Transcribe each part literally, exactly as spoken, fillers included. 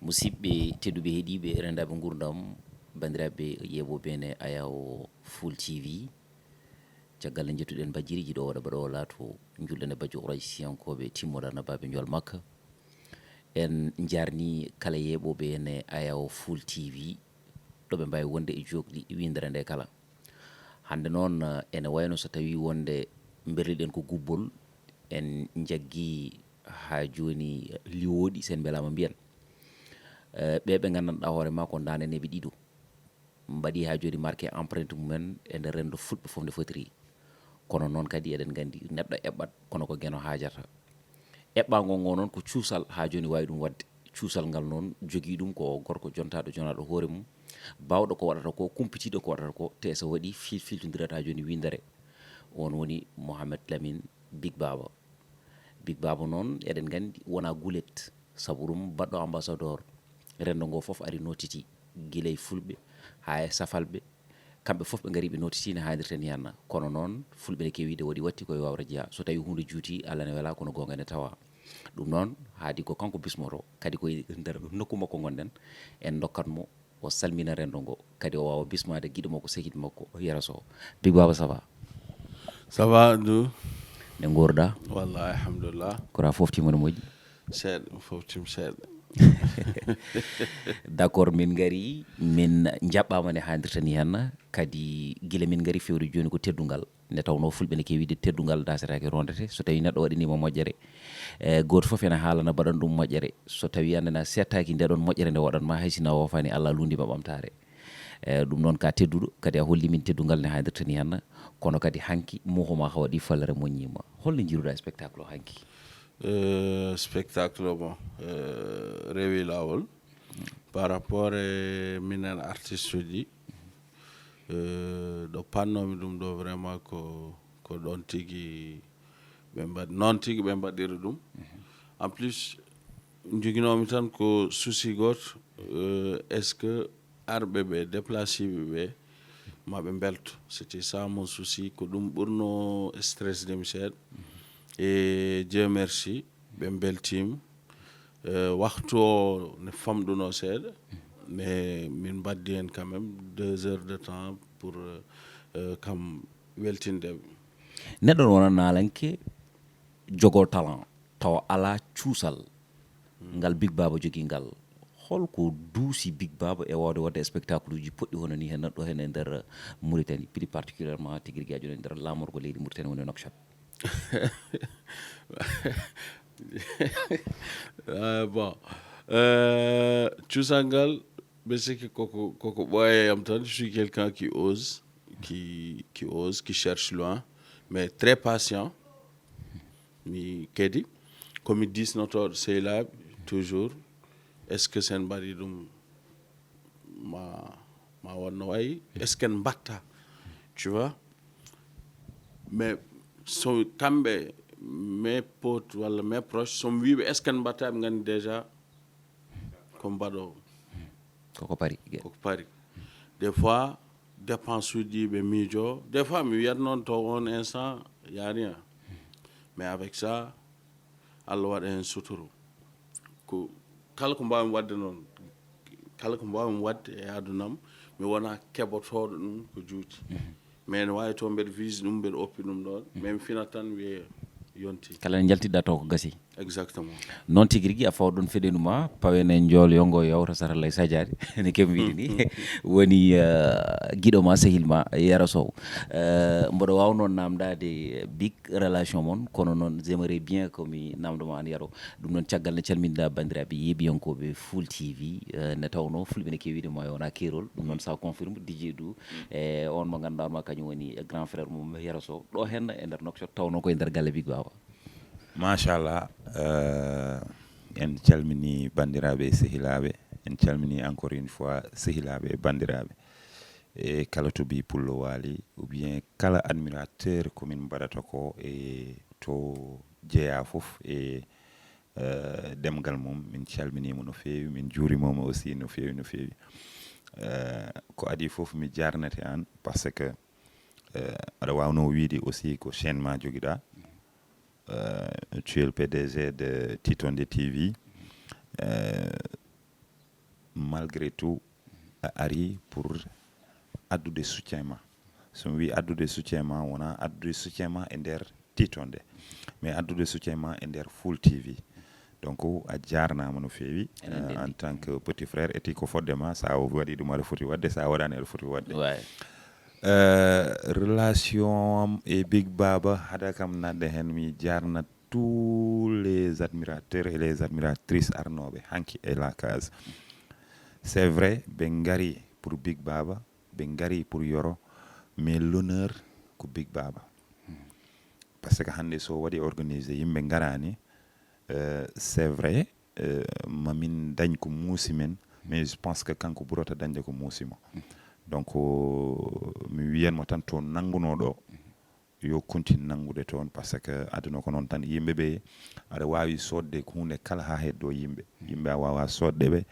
Musidɓe tedduɓe heɗiiɓe renndaaɓe nguurndam, banndiraaɓe yeeɓooɓe ne Ayawo Full T V, caggal nde njettuɗen Bajiriiji ɗo waɗa baɗo laato julɗe nde bajjo Quraysiyankooɓe timmoɗa na baaɓe Njool Makka. En njarni kala yeeɓooɓe ne Ayawo Full T V ɗo ɓe mbaawi wonde e jookli winndere nde kala. Hannde noon, ene wayno so tawii wonde mberliɗen ko gubbol, en njaggi haa jooni liwooɗi, so en mbelaama mbiyen. Eh, ɓe ɓe nganndanɗaa hoore maa ko ndaananeeɓe ɗiɗo. Mbaɗi haa jooni marqué empreinte mumen e nder renndo fulɓe fof nde fotiri. Kono noon kadi eɗen nganndi neɗɗo eɓɓat kono ko geno haajata. Eɓɓaango ngo noon ko cuusal haa jooni waawi ɗum waɗde. Cuusal ngal noon jogii ɗum ko gorko jontaaɗo, jonaaɗo hoore mum, baawɗo ko waɗata ko, kumpitiiɗo ko waɗata ko, te so waɗi fil-, filtondirat haa jooni winndere. On woni Mohamed Lamine Big Baba. Big Baba noon eɗen nganndi wonaa gulet, sabu ɗum baɗɗo ambassadeur renndo ngo fof ari nootiti, gila e fulɓe haa e safalɓe. Kamɓe fof ɓe ngari ɓe nootiti no haanirta ni henna. Kono noon fulɓe ne keewi de waɗi watti koye wawre jeyaa. So tawii huunde juuti, Allah ne welaa kono goonga ne tawaa. Ɗum noon haadi ko kanko bismoto, kadi koye nder nokku makko ngonɗen, en ndokkat mo o salmina renndo ngo, kadi o waawa bismaade giɗo makko, sehil makko, Yero Sow. Big Baba, ça va? Ça va, Abdou? Ne nguurɗaa? Wallahi, alhamdulillah. Kora fof timo ne moƴƴi? Seeɗa, fof tim seeɗa. D'accord, min ngari, min njaɓɓaama ne haanirta ni henna, kadi gila min ngari fewde jooni ko teddungal. Nde tawnoo fulɓe ne keewi wiide teddungal daasetaake rondete, so tawii neɗɗo waɗaniima moƴƴere, e gooto fof ene haalana baɗan ɗum moƴƴere. So tawii aan ne a seettaaki nde ɗoon moƴƴere nde waɗan ma, hay sinno a woofaani Allah a luundiima ɓamtaare. E ɗum noon ka tedduɗo, kadi a holli min teddungal ne haanirta ni henna, kono kadi hanki mohoma hawa ɗi falere moƴƴiima. Holno njiiruɗaa spectacle o hanki? Eh, spectacle o, bon, eh, rewi laawol. Par rapport e minen artiste uji, eh, ɗo pannomi ɗum ɗo vraiment ko, ko ɗoon tigi ɓe mbaɗ-, noon tigi ɓe mbaɗiri ɗum. En plus, joginoomi tan ko souci gooto, eh, est-ce que arɓe ɓe, déplacé ɓe ɓe, ma ɓe mbelto. C'était ça mon souci, ko ɗum ɓurno stress de mi seeɗa. Et Dieu merci, ɓe mbeltiima. Eh, waktu o ne famɗuno seeɗa, mais min mbaddi heen quand même deux heures de temps pour, eh, kam weltinde ɓe. Neɗɗo ne wona naalanke, jogoo talent, tawa alaa cuusal ngal Big Baba jogii ngal. Holko duusi Big Baba e waawde waɗde spectacle uji poɗɗi hono ni heen ɗo heen e nder Mauritanie, plus particulièrement tigi rigi haa jooni e nder laamorgo leydi Mauritanie woni Nouakchott? Euh, bon, euh, cuusal ngal, mbeɗa sikki koko, koko ɓooya e am tan. Je suis quelqu'un qui ose, qui, qui ose, qui cherche loin, mais très patient. Mi kadi, ko mi diisnotooɗo sehilaaɓe toujours. Est-ce que sen mbaɗi ɗum ma, ma wonno wayi? Est-ce que en mbatta? Tu vois? Mais so kamɓe, mes potes walla mes proches, so mi wiiɓe, est-ce que en mbatta? Ɓe nganndi déjà ko mbaɗoowo. Koko pari. Koko pari. Des fois, dépense uji ɓe miijo. Des fois, mi wiyat noon to on instant, y a rien. Mais avec ça, Allah waɗa heen suturu. Ko, kala ko mbaawmi waɗde noon, kala ko mbaawmi waɗde e adunam, mi wona keɓotooɗo ɗum ko juuti. Mais ne waawi to mbeɗa vise ɗum, mbeɗa oppi ɗum ɗoon, mais mi finat tan wiye yonti. Kala nde njaltiɗa taw ko gasi. Exactement. Noon tigi rigi, a fawa ɗoon feɗenu ma, pawen e njool yongo yawta sara lay sajaade, ne kem wiide ni. Woni, eh, giɗo ma, sehil ma, Yero Sow. Eh, mboɗo waawnoo naamndaade Big relation mon, kono noon j'aimerais bien ko mi naamndo ma aan Yero. Ɗum noon caggal nde calminɗa banndiraaɓe yeeɓiyankooɓe Full T V, eh, nde tawnoo fulɓe ne keewi wiide maayo wona keerol. Ɗum noon ça confirme D J Dou, eh, on mo ngannduɗaa on ma kañum woni grand frère mum Yero Sow. Ɗo heen e nder Nouakchott tawnoo ko e nder galle Big Baba. Machallah, eh, en calmini banndiraaɓe e sehilaaɓe, en calmini encore une fois sehilaaɓe e banndiraaɓe. E kala to ɓii pullo waali, ou bien kala admirateur ko min mbaɗata ko e to jeyaa fof e, eh, ɗemngal mum, min calminii mo no feewi, min njuuriima mo aussi no feewi, no feewi. Eh, ko adii fof mi jaarnete aan parce que, eh, aɗa waawnoo wiide aussi ko chaîne ma jogiɗaa. Eh, tu es le P D G de Titonde T V. Eh, malgré tout a ari pour addude soutien ma. So mi wi addude soutien ma, wona addude soutien ma e nder tiitonde, mais addude soutien ma e nder Full T V. Donc a jarnama no feewi. En tant que petit frère, eti ko fodde ma, sa waɗi ɗum aɗa foti waɗde, sa waɗani aɗa foti waɗde. Euh, relation am e Big Baba, hada kam nadde hen, mi jarna tous les admirateurs et les admiratrices arnoɓe hanki e la case. C'est vrai, ɓe ngari pour Big Baba, ɓe ngari pour Yoro, mais l'honneur ko Big Baba. Parce que hande so waɗi organisé, yimɓe ngarani, euh, c'est vrai, euh, mamin dañ ko muusi men, mais je pense que kanko ɓurata dañde ko muusi mo. Donc euh, mi wiyan mo tan to nanguno ɗo, yo continue nangude toon, parce que aduna ko noon tan, yimɓe ɓe aɗa wawi sodde hunde kala ha heddo yimɓe. Yimɓe a wawa sodde ɓe,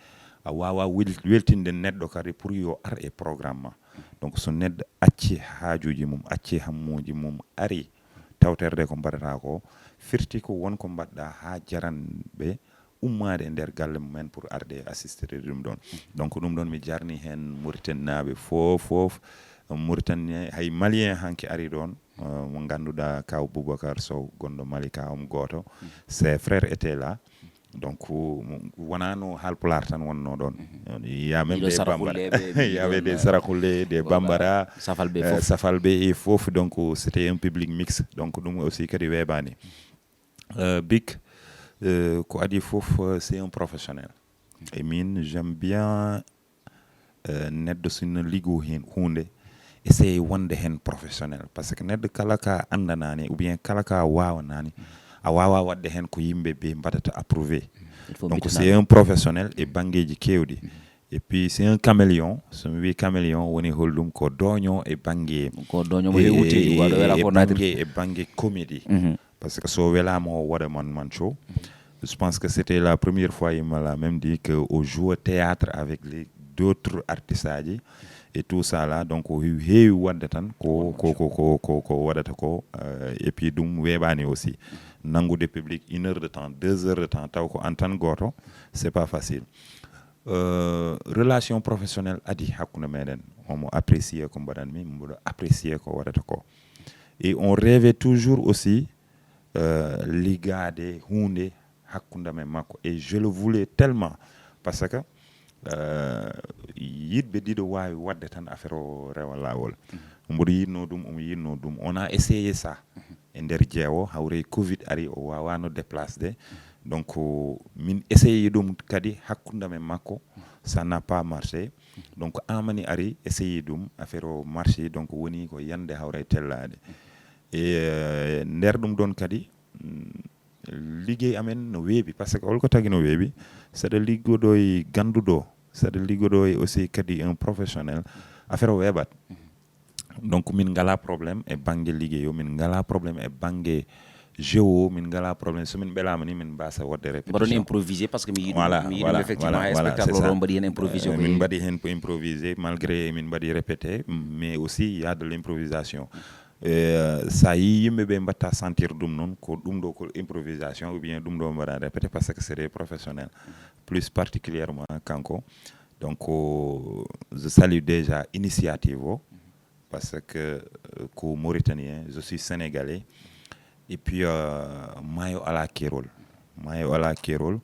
a wawa wel- weltinde neɗɗo kadi pour yo ar e programme ma. Donc so neɗɗo acci haajuji mum, acci hammuji mum, ari tawterde ko mbaɗata ko, firti ko won ko mbaɗɗa ha jaran ɓe ummaade e nder galle mumen pour arde assister ɗum ɗon. Donc ɗum ɗon mi jarni hen Mauritanie naaɓe fof fof. Mauritanie, hay Malien hanki ari ɗon, euh, mo ngannduɗaa kaw Boubacar Sow, gonɗo Mali, ka om gooto. Ses frères étaient là. Donc wonano Haalpulaar tan wonno ɗon. Il y a même des Bambara, il y avait des Saraxule, des Bambara, Safalbe, euh, Safalbe et fof. Donc c'était un public mixte. Donc ɗum aussi kadi weeɓaani. Euh, Big, euh, ko adi fof, euh, c'est un professionnel. Et min, j'aime bien, euh, neɗɗo sinno ligo hen hunde, essaye wonde hen professionnel, parce que neɗɗo kala ka andanani ou bien kala ka wawanani, a wawa wadde hen ko yimɓe ɓe mbaɗata approuvé. Donc c'est un professionnel e banggueji kewɗi. Et puis c'est un caméléon. So mi wi caméléon, woni holɗum? Ko doño e banggue, ko doño mo e, heewti e, waɗo wela e ko banggue, e banggue comédie. Parce que so welama o waɗa man man show. Je pense que c'était la première fois il me l'a même dit que o joue théâtre avec les d'autres artistes aji et tout ça là. Donc o heewi wadde tan ko ko ko ko ko ko waɗata ko. Euh, et puis ɗum weeɓani aussi, nangude public une heure de temps, deux heures de temps, taw ko an tan gooto, c'est pas facile. Euh, relation professionnelle adi hakkunde meɗen. Omo apprécier ko mbaɗanmi, mboɗo apprécier ko waɗata ko. Et on rêvait toujours aussi, euh, ligade hunde hakkunde men makko. Et je le voulais tellement, parce que euh, yiɗɓe ɗiɗo wawi wadde tan affaire o rewa lawol. Mboɗo yiɗno ɗum, omo yiɗno ɗum. On a essayé ça e nder jeewo, hawre covid ari, o wawano déplacede. Donc min essaye ɗum kadi hakkunde men makko, ça n'a pas marché. Donc Amani ari essaye ɗum, affaire o marché. Donc woni ko yande hawre tellade. E euh, nder ɗum ɗon kadi, mm, liggey amen no weeɓi, parce que holko tagi no weeɓi? Saɗa liggoɗo e ganduɗo, saɗa liggoɗo e aussi kadi un professionnel, affaire o weeɓat. Donc min ngala problème e banggue liggey o, min ngala problème e banggue jeu o, min ngala problème. So min ɓelama ni, min mbasa wadde répétition. Mbaɗon improvisé, parce que mi yiɗum, voilà, mi yiɗum voilà, effectivement, voilà, spectacle o ɗon mbaɗi hen improvisé. Euh, min mbaɗi hen ko improvisé, malgré min mbaɗi répété, mais aussi il y a de l'improvisation. Euh, sa yi yimɓe ɓe mbatta sentir ɗum noon, ko ɗum ɗo ko improvisation ou bien ɗum ɗo mbaɗa répété, parce que c'est des professionnels, plus particulièrement kanko. Donc euh, je salue déjà initiative o, parce que euh, ko mauritanien, je suis sénégalais. Et puis euh, maayo ala keerol, maayo ala keerol,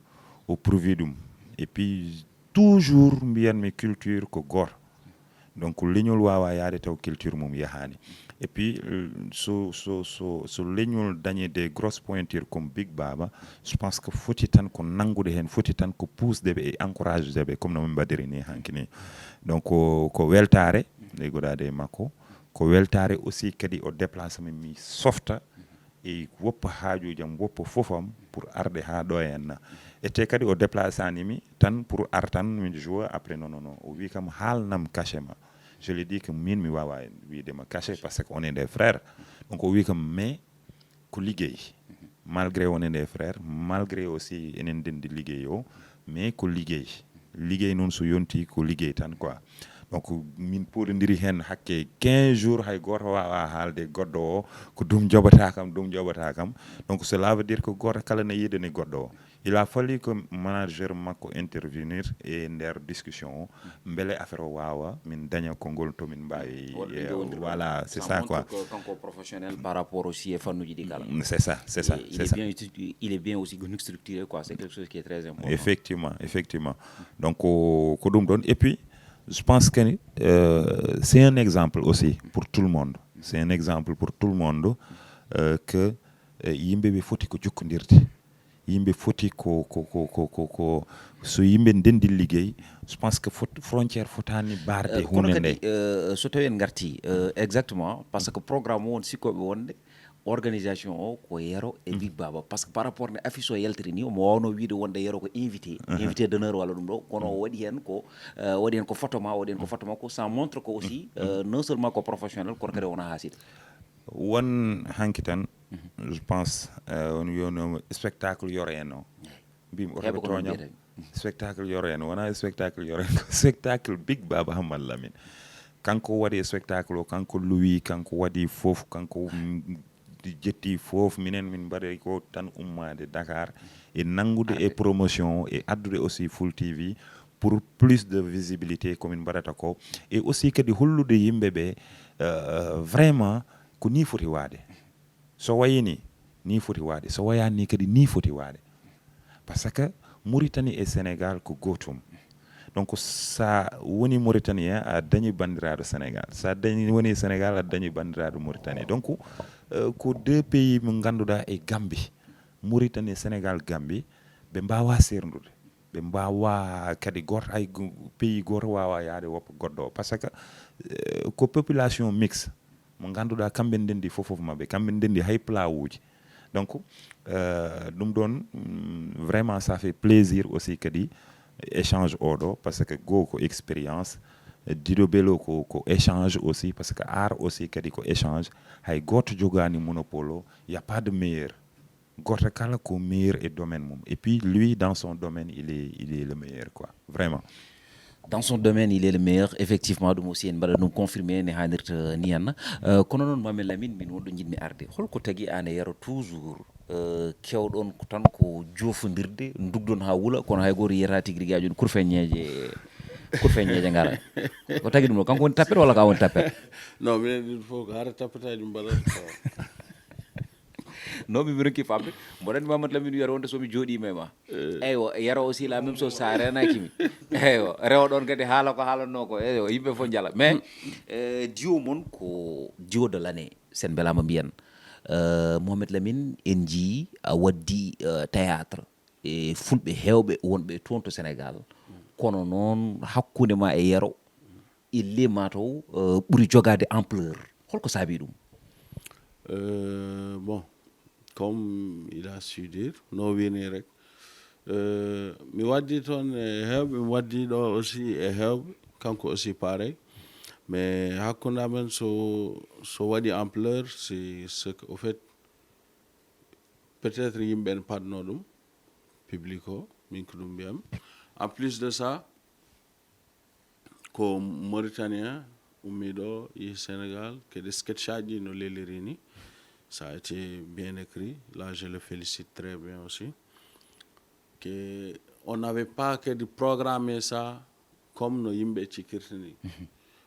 o prouvi ɗum. Et puis toujours mbiyanmi culture ko goto. Donc leñol wawa yaade taw culture mum yahani. Et puis euh, so so so so leñol dañi des grosses pointures comme Big Baba, je pense que foti tan ko nangude hen, foti tan ko pusde ɓe e encouragede ɓe, comme no min mbaɗiri ni hanki ni. Donc ko, ko weltare liggoɗade e makko, ko weltare aussi kadi o déplacé mi, mi softa e woppa haajuji am, woppa fof am pour arde ha ɗo e henna. Ete kadi o déplacé ani mi tan pour ar tan min joue, après non non non, o wi kam haalnam cachet ma. Je lui dis que min mi wawa wiide ma cachet, parce que on est des frères. Donc o wi kam mais ko liggey, malgré on est des frères, malgré aussi enen ndendi liggey o, mais ko liggey. Liggey noon so yonti ko liggey tan quoi. Donc min poɗodiri hen hakke quinze jours, hay goto wawa haalde goɗɗo o ko ɗum joɓata kam, ɗum joɓata kam. Donc cela veut dire que goto kala ne yiɗani goɗɗo o. Il a fallu que manager makko intervenir e nder discussion o, mbele affaire o waawa min daña konngol to min mbaawi. Voilà, c'est ça quoi. Kanko professionnel par rapport aussi e fannuuji ɗi kala. C'est ça, c'est ça. Il est bien aussi structuré quoi, c'est quelque chose qui est très important. Effectivement, effectivement. Donc ko ɗum ɗon, et puis je pense que euh, c'est un exemple aussi pour tout le monde. C'est un exemple pour tout le monde euh, que euh, yimɓe ɓe foti ko jokkondirde. Yimɓe foti ko ko ko ko ko ko so yimɓe ndenndi liggey, je pense que frontière fotani barde hunde nde. So tawi en ngarti exactement, parce que programme o on sikkoɓe wonde organisation o ko Yero e Big Baba, parce que par rapport nde affiche o yaltiri ni omo wawno wiide wonde Yero ko invité, invité d'honneur walla ɗum ɗo, kono o waɗi hen ko waɗi hen ko photo ma, waɗi hen ko photo makko, ça montre ko aussi non seulement ko professionnel kono kadi wona haside. Won hanki tan, je pense on wiyano spectacle Yoro en o, mbimi o heɓe tooñam. Spectacle Yoro en wona spectacle Yoro en, ko spectacle Big Baba Hammat Lamine. Kanko waɗi spectacle o, kanko luwi, kanko waɗi fof, kanko jetti fof. Minen min mbaɗi ko tan ummade Dakar e nanngude e promotion o e addude aussi Full TV pour plus de visibilité ko min mbaɗata ko, e aussi kadi hollude yimɓe ɓe vraiment ko ni foti waade. So wayini ni foti waade, so wayani ni kadi ni foti waade. Parce que Mauritanie e Sénégal ko gootum. Donc sa woni Mauritanie a dañi banndiraaɗo Sénégal, sa dañi woni Sénégal a dañi banndiraaɗo Mauritanie. Donc ko deux pays mo ngannduɗaa e Gambie, Mauritanie, Sénégal, Gambie, ɓe mbaawa seerndude, ɓe mbaawa kadi gooto hay pays gooto waawa yaade woppa goɗɗo o, parce que ko population mixte mo ngannduɗaa kamɓe ndenndi fof fof maɓɓe, kamɓe ndenndi hay plawuuji. Donc ɗum ɗon vraiment ça fait plaisir aussi kadi échange oɗo, parce que goo ko expérience, diɗo belo ko ko échange aussi, parce que art aussi kadi ko échange. Hay gooto jogaani monopole o, y a pas de meilleur. Gooto kala ko meilleur e domaine mum, et puis lui dans son domaine il est il est le meilleur quoi, vraiment. Dans son domaine il est le meilleur, effectivement. Ɗum aussi en mbaɗa ɗum confirmé ne hannirta ni henna. Kono noon Mohamed Lamine, min wonɗo jiɗmi arde, holko tagi aan e Yero toujours kewɗon tan ko jofondirde, ndugdon haa wula kono hay gooto yiyata tigi rigi ajoɗi kurfeññeeje? Kurfeññeeje ngara. Ko tagi ɗum ɗo, kanko woni tappet walla ka woni tappet? Non, minen ɗin fof ko hara tappetaji mbaɗata. Non, mi ronki famde. Mboɗo anndi Mamadou Lamine wiyata wonde somi jooɗiima e ma. Eywa, Yero aussi la même chose, sa renaki mi. Eywa, rewo ɗon kadi haala ko haalanno ko. Eywa, yimɓe fof njala. Mais duo mon ko duo de l'année, sen mbelama mbiyen. Mohamed Lamine en jii a waddi théâtre e fulɓe heewɓe wonɓe toon to Sénégal, kono noon hakkunde ma e Yero, il est mataw ɓuri jogaade ampleur. Holko saabi ɗum? Euh, bon, comme il a su dire, no wini rek. Euh, mi waddi toon e heewɓe, mi waddi ɗo aussi e heewɓe, kanko aussi pareil. Mais hakkunde amen so so waɗi ampleur, c'est ce que au fait peut-être yimɓe en paɗno ɗum, public o, min ko ɗum mbiyam. En plus de ça, ko Mauritanien ummiɗo yehi Sénégal, kadi sketch aji ɗi no leliri ni, ça a été bien écrit. Là je le félicite très bien aussi. Que on n'avait pas kadi programmé ça comme no yimɓe cikkirta ni.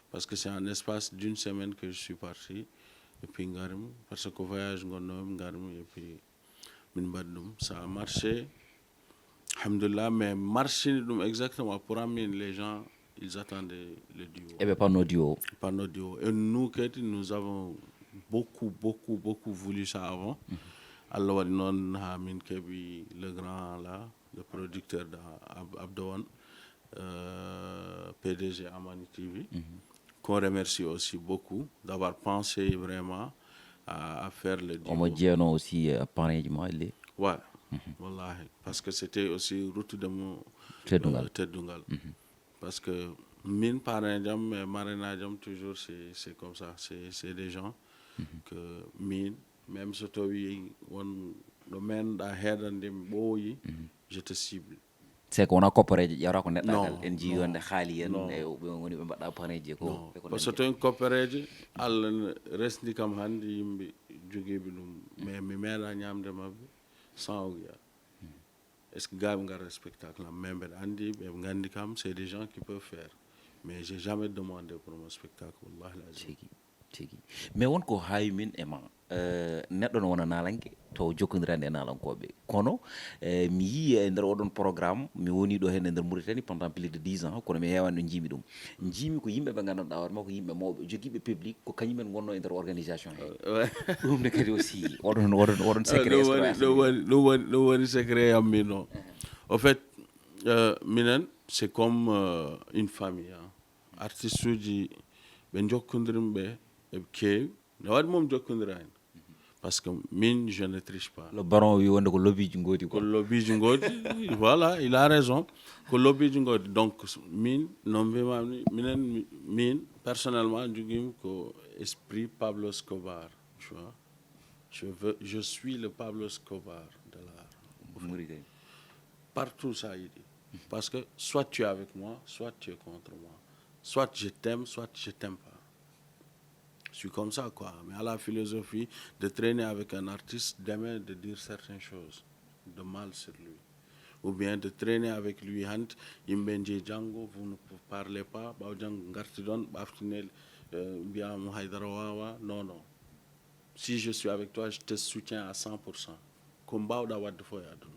Parce que c'est en espace d'une semaine que je suis parti, et puis ngarmi, parce que voyage gonnomi, ngarmi et puis min mbaɗi ɗum, ça a marché. Alhamdulillah, mais marchini ɗum exactement pour amin, les gens ils attendaient le duo. Eɓe panno duo. Panno duo. Et nous kadi nous avons beaucoup beaucoup beaucoup voulu ça avant. Allah waɗi noon ha min keɓi le grand là, le producteur de Abdou One, euh, P D G Amani T V, qu'on remercie aussi beaucoup d'avoir pensé vraiment à, à faire le duo. Omo jeeno aussi euh, pareillement. Ouais. Wallahi, parce que c'était aussi route de mon teddungal. Teddungal. Parce que min parrain jam e marraine jam toujours c'est c'est comme ça, c'est c'est des gens que min, même so tawi won ɗo menɗa heedande mi ɓooyi, je te cible. C'est que wona kopporeeje ƴewra ko neɗɗagal. En jii wonde haali en e ɓe woni ɓe mbaɗa pareeje ko. Parce que toon kopporeeje Allah resndi kam hannde yimɓe jogiiɓe ɗum, mais mi meeɗa ñaamde maɓɓe sans ogiya. Est-ce que gars ɓe ngara spectacle am? Mais mbeɗa anndi ɓe, ɓe nganndi kam, c'est des gens qui peuvent faire. Mais j'ai jamais demandé pour mon spectacle, wallahi lazim. Tigi, tigi. Mais won ko haawi min e ma. Eh, neɗɗo no wona naalanke, taw jokkondirande e naalankooɓe. Kono, eh, mi yii e nder oɗon programme, mi woni ɗo heen e nder Mauritanie pendant plus de dix ans, kono mi heewani ɗo njiimi ɗum. Njiimi ko yimɓe ɓe nganndanɗaa hoore ma ko yimɓe mawɓe, jogiiɓe public, ko kañumen ngonnoo e nder organisation hee. Ouais. Ɗum ne kadi aussi, oɗon, oɗon, oɗon Ah, secret ɗum woni, exploration. Ɗum woni, ɗum woni, ɗum woni secret am min o. Au fait, euh, minen, c'est comme, euh, une famille, hein. Artiste uji ɓe jokkondirin ɓe, eɓe keewi. No waɗi moom jokkondirani. Parce que min, je ne triche pas. Le baron wi wonde ko lobbyji ngoodi Ko quoi. Lobbyji ngoodi, voilà, il a raison. Ko lobbyji ngoodi. Donc, min, no mbimami, minen, mi- min, personnellement, jogiimi ko esprit Pablo Escobar, tu vois. Je veux, je suis le Pablo Escobar de l'art. Mauritanie. Partout ça il est. Parce que soit tu es avec moi, soit tu es contre moi. Soit je t'aime, soit je t'aime pas. Je suis comme ça, quoi. Mais à la philosophie de traîner avec un artiste, demain de dire certaines choses de mal sur lui. Ou bien de traîner avec lui, hannde, yimɓe njehi janngo, vous ne parlez pas, ɓaawo janngo ngartiɗon, ɓaftinel, euh, mbiya mo haydara wawa. Non, non. Si je suis avec toi, je te soutiens à cent pour cent. Ko mbawɗa waɗde fof e aduna.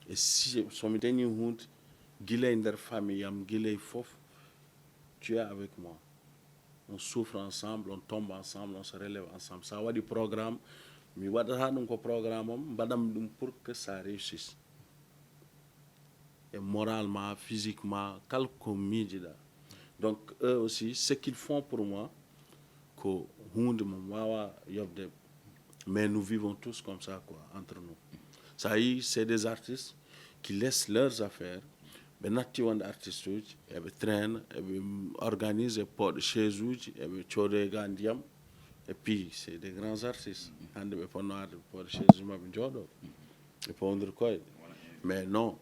Et si, so mi dañi hunde, gila e nder famille am, gila e fof, tu es avec moi. On souffre ensemble, on tombe ensemble, on se relève ensemble. Sa waɗi programme, mi waɗata ɗum ko programme am, mbaɗam ɗum pour que ça réussisse. Et moralement, physiquement, kala ko miijiɗa. Donc, eux aussi, ce qu'ils font pour moi, ko hunde mo mi wawa yobde. Mais nous vivons tous comme ça, quoi, entre nous. Ça y est, c'est des artistes qui laissent leurs affaires. Ɓe natti wonde artiste uji, eɓe traîne, eɓe organise, e pooɗo chaise uji, eɓe coodoye ga ndiyam. Et puis, c'est des grands artistes. Hannde ɓe ponno arde ɓe pooɗo chaise uji maɓɓe jooɗo. Ɓe pawdiri koye. Mais non.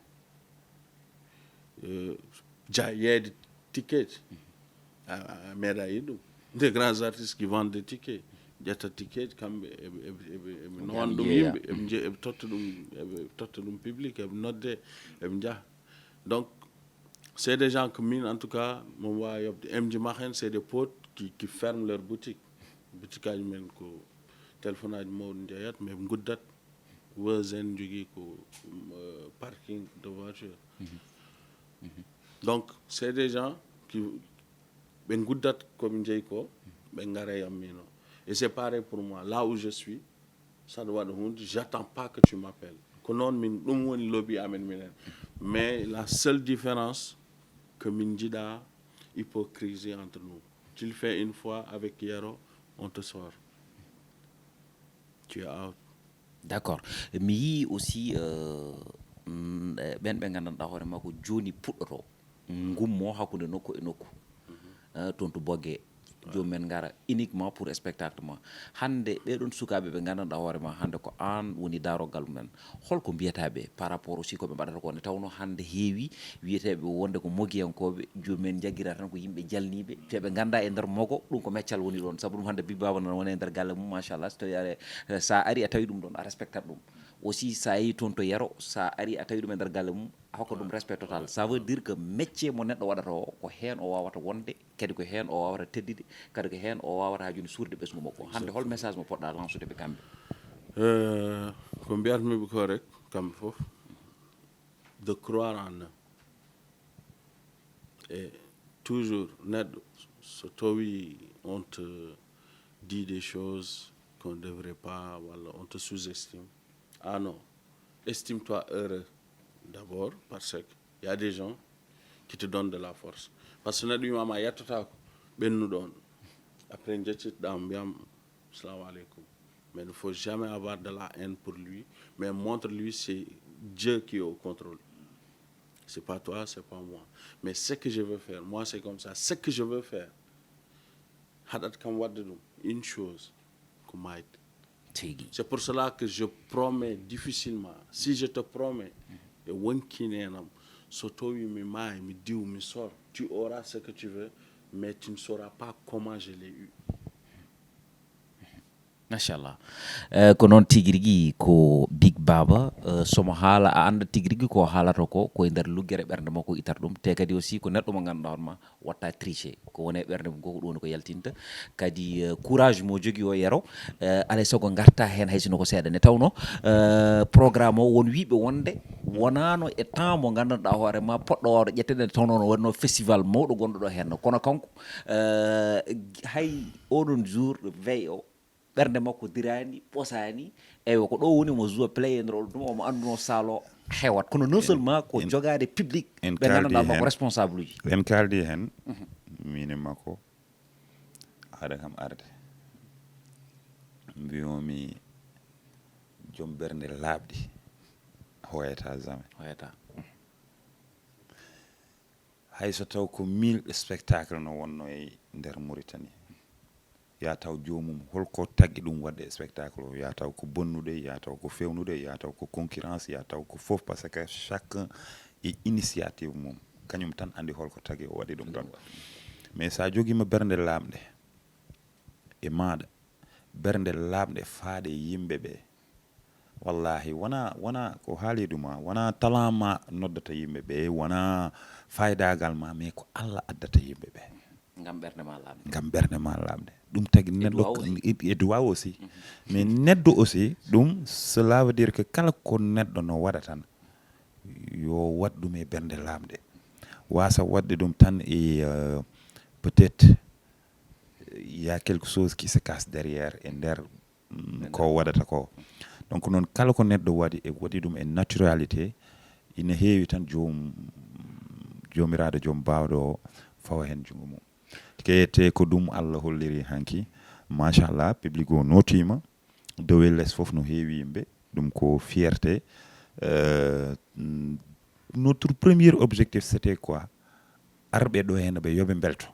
Euh, ja yeede ticket. A, a, a meeɗa yiɗ ɗum. Des grands artistes qui vendent des tickets. Ƴetta ticket, kamɓe eɓe, eɓe, eɓe, eɓe nawan ɗum yeeya. Yimɓe, eɓe nje-, eɓe totta ɗum, eɓe totta ɗum public, eɓe nodde, eɓe njaha. Donc, c'est des gens que min, en tout cas, mo wawa yobde. M J Machen, c'est des potes qui, qui ferment leur boutique. Boutique aji men ko téléphone aji mawɗi njeyat, mais ɓe nguddat. Weuzen jogii ko, euh, parking de voiture. Donc, c'est des gens qui, ɓe nguddat ko ɓe njeyi ko, ɓe ngara e am mino. Et c'est pareil pour moi. Là où je suis, ça doit de hunde, j'attends pas que tu m'appelles. Ko noon min, ɗum woni lobby amen minen. Mais la seule différence que min njiɗa hypocrisie entre nous. Tu le fais une fois avec Yero, on te sort. Tu es out. D'accord. Mi yii aussi, euh, mm, eh, ɓen ɓe nganndanɗaa hoore makko jooni puɗɗoto ngummo hakkunde nokku e nokku. Eh, toon to Boge, joomum en ngara uniquement pour spectacle ma. Hannde ɓeɗon sukaaɓe ɓe nganndanɗaa hoore ma hannde ko aan woni daarogal mumen. Holko mbiyata ɓe par rapport aussi ko ɓe mbaɗata ko, nde tawno hannde heewi wiyeteeɓe wonde ko mogiyankooɓe, joomum en njaggira tan ko yimɓe jalniiɓe, te ɓe ngannda e nder mogo ɗum ko meccal woni ɗoon. Sabu ɗum hannde Big Baba nana woni e nder galle mum, machallah, so tawi are, sa ari a tawi ɗum ɗoon, a respectat ɗum. Aussi, sa yehi toon to Yero, sa ari a tawi ɗum e nder galle mum, a hokka ɗum respect total. Ça veut dire que métier mo neɗɗo waɗata o, ko heen o wawata wonde, kadi ko heen o wawata teddide, kadi ko heen o wawata haa jooni suurde ɓesngu makko. Hannde hol message mo poɗɗa lancude ɓe kamɓe? Euh, ko mbiyatmi ɓe ko rek, kamɓe fof, de croire en eux. Et toujours, neɗɗo, so tawi on te dit des choses qu'on ne devrait pas, walla on te sous-estime, ah non, estime-toi heureux d'abord, parce que y a des gens qui te donnent de la force. Parce que neɗɗo wima ma yettata ko ɓennuɗo on. Après, njeccitɗam, mbiyam, "Salamu alaikum." Mais il ne faut jamais avoir de la haine pour lui. Mais montre-lui, c'est Dieu qui est au contrôle. C'est pas toi, c'est pas moi. Mais ce que je veux faire, moi, c'est comme ça. Ce que je veux faire, haɗat kam waɗde ɗum, une chose, ko maayde. Tigi. C'est pour cela que je promets difficilement. Si je te promets, e wonkii neenam, so tawi mi maayi, mi diw, mi sor, tu auras ce que tu veux, mais tu ne sauras pas comment je l'ai eu. Machallah. Eh, ko noon tigi rigi ko Big Baba. Eh, somo haala a annda tigi rigi ko haalata ko, ko e nder luggere ɓernde makko itata ɗum. Te kadi aussi ko neɗɗo mo ngannduɗaa hoore ma watta tricher. Ko woni e ɓernde mum ko ko ɗum woni ko yaltinta. Kadi eh, courage mo jogi o yero. Eh, alay sago ngarta heen hay sino ko seeɗa ne tawno. Eh, programme o won wiiɓe wonde wonano e temps mo nganndanɗaa hoore ma poɗɗo wawde ƴettede nde tawno no wonno festival mawɗo gonɗo ɗo heen. Kono kanko eh, hay oɗon jour veille o ɓernde makko dirani ɓosani. Eywa ko ɗo woni mo joue playendro ɗum omo annduno salo hewat kono non seulement ko jogaade public ɓe nganndanɗaa makko responsable uji. En kaldi heen. Min e makko haɗa kam arde mbimomi joom ɓernde laaɓɗi hoyata jamais. Hoyata. Hay so taw ko mille spectacle no wonno e nder Mauritanie, ya taw joomum holko taggi ɗum waɗde spectacle o, ya taw ko bonnude, ya taw ko fewnude, ya taw ko concurrence, ya taw ko fof, parce que chacun e initiative mum, kañum tan andi holko taggi o waɗi ɗum ɗon. Mais sa jogima bernde laaɓnde e maɗa, bernde laaɓnde faaɗe yimɓe ɓe, wallahi wona wona ko haali ɗuma, wona talent ma noddata yimɓe ɓe, wona faydagal ma, mais ko Allah addata yimɓe ɓe. Ngam ɓernde ma laaɓde. Ngam ɓernde ma laaɓde. Ɗum tagi neɗɗo e duwa aussi. E duwa aussi. Mais neɗɗo aussi ɗum, cela veut dire que kala ko neɗɗo no waɗa tan yo waɗ ɗum e ɓernde laaɓnde. Wasa waɗde ɗum tan e euh, peut-être il y a quelque chose qui se cache derrière e nder ko waɗata ko. Donc noon kala ko neɗɗo waɗi e waɗi ɗum e naturalité, ina heewi tan joom joomiraaɗo joom baawɗo o fawa heen junngo mum. Keyete ko ɗum Allah holliri hanki. Machallah, public o nootiima. Dow e les fof no heewi yimɓe. Ɗum ko fierté. Euh, notre premier objectif c'était quoi? Arɓe ɗo heen ɓe yoɓe mbelto.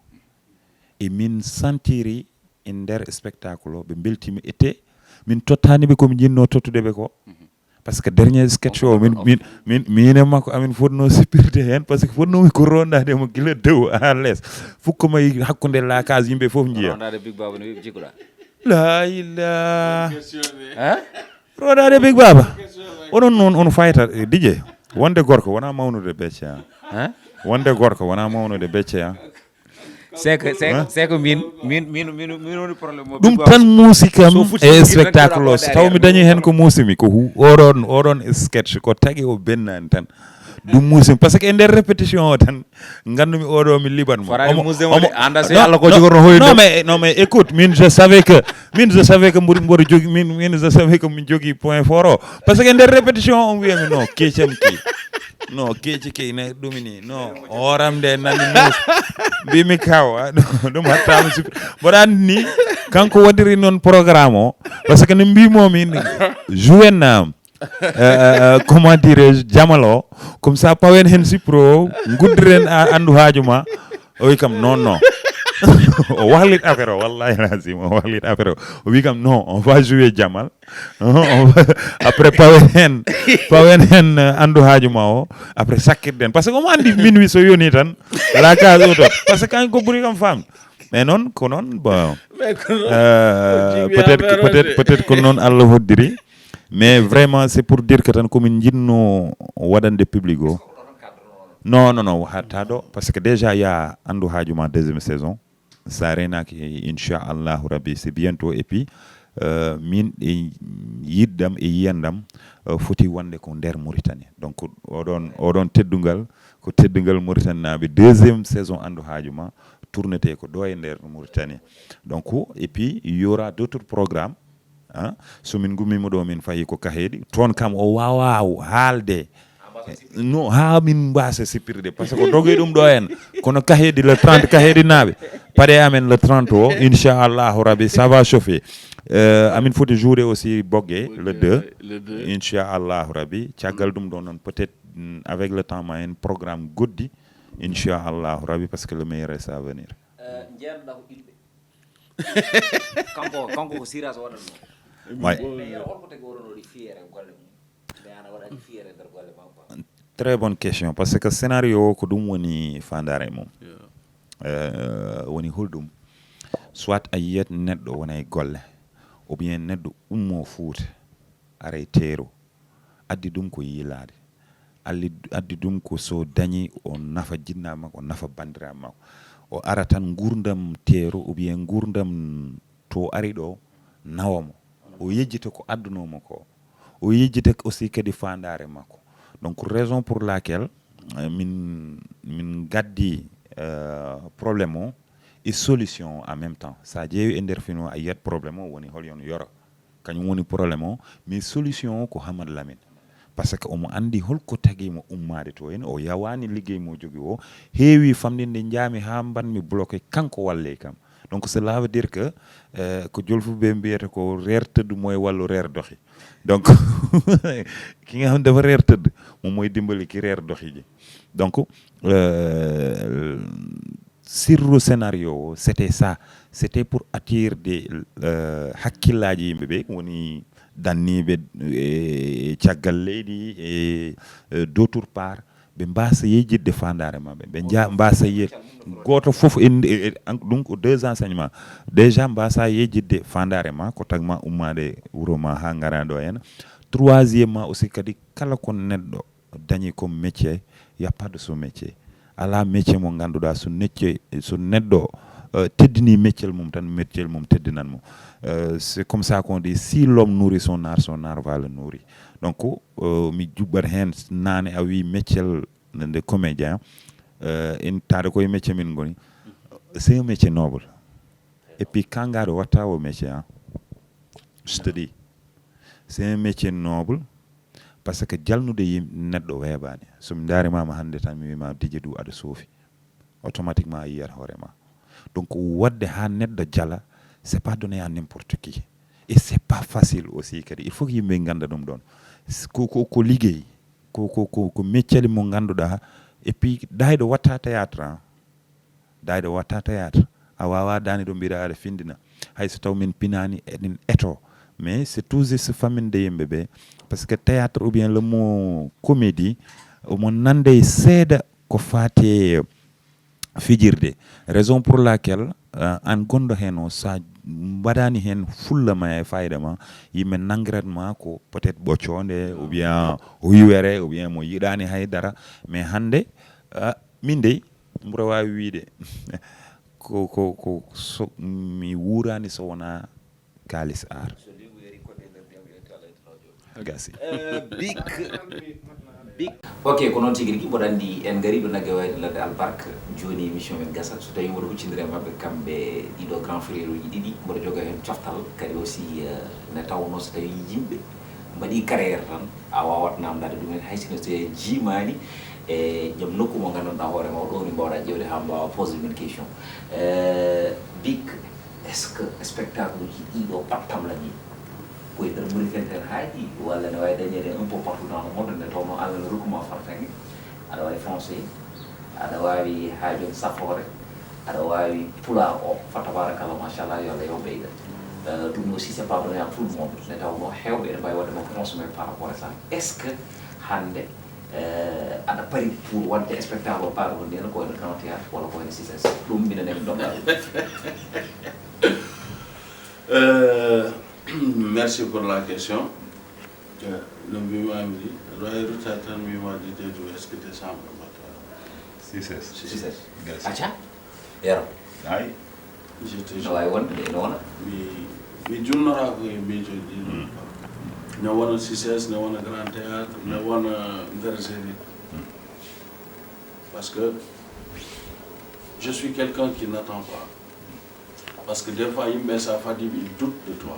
E min sentiri e nder spectacle o ɓe mbeltiima ete min tottani ɓe komi jinnoo tottude ɓe ko. Parce que dernier sketch o min min min min e makko amin fotno sippirde heen parce que fotnomi ko rondaade mo gila dow ha les. Fof ko mayi hakkunde la case yimɓe fof njiya. Rondaade Big Baba no wiɓe jikkuɗa. La ilaha. Hein? Rondaade Big Baba. Onon noon on fayta eh, Didier. Wonde gorko wona mawnude becce a. Hein? Wonde gorko wona mawnude becce a. C'est que c'est que c'est que min min min min min woni problème mo ɗum tan muusi kam e spectacle o so taw mi dañi heen ko muusimi ko hu oɗon oɗon sketch ko tagi o bennani tan. Ɗum muusimi parce que e nder répétition o tan ngandumi oɗo mi liɓat mo. Fotaani muusde mo de anda si Allah ko jogorno hoyde. Non mais non mais écoute min je savais que min je savais que mboɗo mboɗo jogi min min je savais que min jogii point fort o. Parce que e nder répétition o wiyami non keecam ki. Non keeci key ne ɗumini non. Horam nde nani muus. Mbimi kaw a ɗum hattama sup mboɗa andi ni. Kanko waɗiri noon programme o parce que no mbimomi jouenna. Euh, euh, euh, comment dirais-je jamal o comme ça pawen hen sipro guddiren a andu haaju ma. O wi kam non non. O wahlit affaire o wallahi lazim o wahlit affaire o o wi kam non on va jouer jamal. Après pawen hen pawen hen euh, andu haaju ma o. Après sakkirden parce que omo andi minuit so yoni tan la case auto parce que kanko ko ɓuri kam famde. Mais noon ko noon bon euh, peut-être peut-être peut-être ko noon Allah hoddiri. Mais vraiment c'est pour dire que tan komin jinno waɗande public o. Non non non hatta ɗo parce que déjà ya andu haaju ma deuxième saison. Sa renaki inchallahu rabbi c'est bientôt et puis euh, min e yiɗdam e yiyandam euh, foti wonde ko nder Mauritanie. Donc oɗon oɗon teddungal ko teddungal Mauritanie naaɓe deuxième saison andu haaju ma tournete ko ɗo e nder Mauritanie. Donc et puis il y aura d'autres programmes. Hein? So min gummima ɗo min fayi ko kaheeɗi toon kam o wawa haalde. No ha min mbasa sippirde parce que ko dogi ɗum ɗo en kono kaheeɗi le trente kaheeɗi naaɓe paɗe amen le trente o inchallahu rabbi ça va chauffer. Euh, amin foti jouer aussi bogge le deux. Inchallahu rabbi caggal ɗum ɗo noon peut-être mm, avec le temps ma en programme goɗɗi. Inchallahu rabbi parce que le meilleur reste à venir. Jeerɗa ko ɓiɓɓe. Kanko kanko ko sirage waɗatno. May mais yero holko tagi oɗon waɗi fiere golle mum? Mais ana waɗani fiere nder golle ma quoi? Très bonne question parce que scénario o ko ɗum woni fandare mum. Euh, woni holɗum? Soit a yiyat neɗɗo wona e golle Ou bien neɗɗo ummo Fuuta, aray teero, addi ɗum ko yiilaade. Alli-, addi ɗum ko so dañi o nafa jinnaaɓe makko, o nafa banndiraaɓe makko. O ara tan nguurndam teero ou bien nguurndam to o ari ɗo nawa mo. O yejjita ko addunoo mo ko. O yejjita aussi kadi faandaare makko. Donc, raison pour laquelle, euh, min, min gaddi, euh, problème o e solution o en même temps. So a ƴeewi e nder fino a yiyat problème o woni hol yon yoro. Kañum woni problème o, mais solution o ko Hamad Lamine. Parce que omo anndi holko tagi mo ummaade to en, o yawaani liggey mo jogi o, heewi famɗinde njaami haa mbaɗmi bloqué, kanko walley kam. Donc cela veut dire que, euh, ko jolfuɓe mbiyata ko reer tëdd mooy wallu reer doxi. Donc ki nga xam dafa reer tëdd, moom mooy dimbali ki reer doxi ji. Donc, euh, sirru scénario o, c'était ça. C'était pour attirer des, euh, hakkillaaji yimɓe ɓe, woni danniiɓe e caggal leydi e, euh, d'autre part, ɓe mbaasa yejjitde faandaare maɓɓe. Ɓe nja-, mbaasa yiyde gooto fof en, e, e, an-, ɗum ko deux enseignements. Déjà mbaasa yejjitde faandaare ma, ko tagma ummaade wuro ma haa ngara ɗo heen. Troisièmement aussi kadi, kala ko neɗɗo dañi comme métier, il y a pas de sous-métier. Alaa métier mo ngannduɗaa so necce-, so neɗɗo, euh, teddini métier mum tan, métier mum teddinan mo. Euh, c'est comme ça qu'on dit, si l'homme nourrit son art, son art va le nourrir. Donc, euh, mi juɓɓat heen, naane a wi métier nde, nde comédien, euh, en taade koye métier min ngoni. C'est un métier noble. Et puis, kangaɗo watta o métier, hein. Je te dis, c'est un métier noble. Parce que jalnude yim-, neɗɗo weeɓaani. So mi ndaarimaama hannde tan, mi wiima Didier Dou aɗa soofi. Automatiquement a yiyat hoore ma. Donc, waɗde haa neɗɗo jala, c'est pas donné à n'importe qui. Et c'est pas facile aussi kadi. Il faut que yimɓe ngannda ɗum ɗoon. S-, ko, ko, ko liggey, ko, ko, ko, ko meccali mo ngannduɗaa. Et puis, ɗayɗo watta théâtre, hein. Ɗayɗo watta théâtre. A waawaa daande ɗo mbiɗa aɗa findina. Hay so taw min pinaani, eɗen eto. Mais c'est tout juste famminde yimɓe ɓe. Parce que théâtre ou bien le mot comédie, omo nande seeɗa ko faati e fijirde. Raison pour laquelle, euh, an gonɗo heen o, sa mbaɗaani heen fulla ma e fayda ma, yimɓe nanngirat ma ko peut-être ɓoccoonde, ou bien o yiwere, ou bien mo yiɗaani hay dara. Mais hannde, euh, min dey, mboɗo waawi wiyde, ko, ko, ko so, mi wuuraani so wonaa Kaalis Aar. Gasi. Eh, Big, Big. Ok, ko noon tigi rigi, mboɗo anndi en ngari ɗo nagge wayde ladde albarka. Jooni émission men gasa. So tawi mboɗo huccindira e maɓɓe, kamɓe ɗiɗo grand frère uji ɗiɗi, mboɗo joga heen coftal, kadi aussi, eh, ne tawnoo so tawi yimɓe mbaɗi carrière tan, a waawat namdaade ɗumen, hay sinno so tawi a jiimaani e joom nokku mo nganndanɗaa hoore ma o ɗo, ni mbaawɗaa ƴeewde haa mbaawa poser ɗumen question. Eh, Big, est-ce que spectacle uji ɗiɗo pattam lañi ko e nder Mauritanie tan haaɗi, walla ne waawi dañeede un peu partout dans le monde, nde tawnoo Allah ne rokku ma fartaŋŋe, aɗa waawi français, aɗa waawi haa jooni safoore, aɗa waawi pulaar o, fa tabarakallah, machallah, yo Allah yo ɓeyda. Euh, ɗum aussi, c'est pas donné à tout le monde. Nde tawnoo heewɓe ene mbaawi waɗde ma consommer par rapport à ça. Est-ce que hannde, euh, aɗa pari pour waɗde spectacle o, par exemple, ko wayno Grand Théâtre walla ko wayno C I C E S? Ɗum mbiɗa nemi ɗomɗal. Euh, merci pour la question. Euh, no mbimami ni, aɗa wawi rutta tan mbima Didier Dou, est-ce que décembre mbatta? C I C E S. C I C E S. Gasi. Acca. Yero. Ay. J'étais No wawi wonde de, ene wona. Mi, mi julnorako e miijoji ɗi ɗum. Ne wona C I C E S, ne wona Grand Théâtre, ne wona Bergerie. Parce que je suis quelqu'un qui n'attend pas. Parce que des fois yimɓe sa fadiɓe, ils doutent de toi.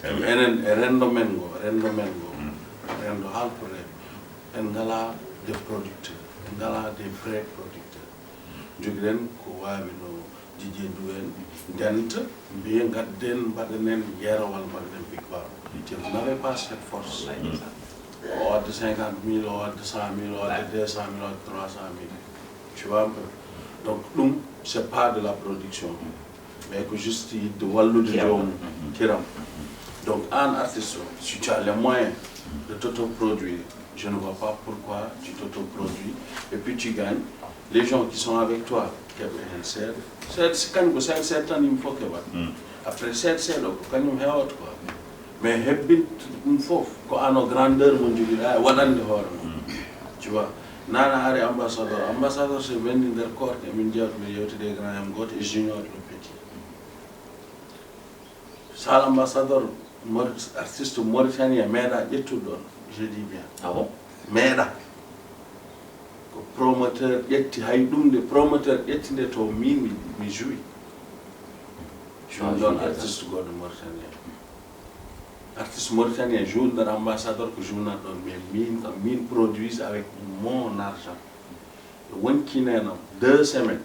Enen e rendo men ngo, rendo men ngo, rendo halpure, en ngala des producteurs, en ngala des vrais producteurs. Jogiɗen ko wawi no Didier Dou en, ndenta, mbiye gadden, mbaɗanen Yero walla mbaɗanen Big Baba. Te vous n'avez pas cette force. O wadde cinquante mille, o wadde cent mille, o wadde deux cent mille, o wadde trois cent mille. Tu vois un peu. Donc ɗum, c'est pas de la production. Mais ko juste yidde wallude joomum, kiram. Donc an artiste o, si tu as les moyens de t'autoproduire, je ne vois pas pourquoi tu t'autoproduis et puis tu gagnes. Les gens qui sont avec toi keɓa heen seeɗa seeɗa, si kañum ko seeɗa seeɗa tan yimɓe fof keɓat. Après seeɗa seeɗa ko kañum heewata quoi. Mais hebbinta ɗum fof ko ano grandeur mo jogiɗa e waɗande hoore ma. Tu vois, nana ari ambassadeur ambassadeur so wendi nder korte min jewta min yewtide e grand yam goto e junior le petit. Sal ambassadeur artiste mauritanien meeɗa ƴettude ɗon. Je dis bien. Ah bon? Meeɗa. Ko promoteur ƴetti hay ɗum nde promoteur ƴetti nde to min mi mi joui. Joui ɗon artiste goɗɗo mauritanien. Artiste mauritanien jour nder ambassadeur ko journal ɗon mais min kam min produise avec mon argent. Wonkinenam deux semaines.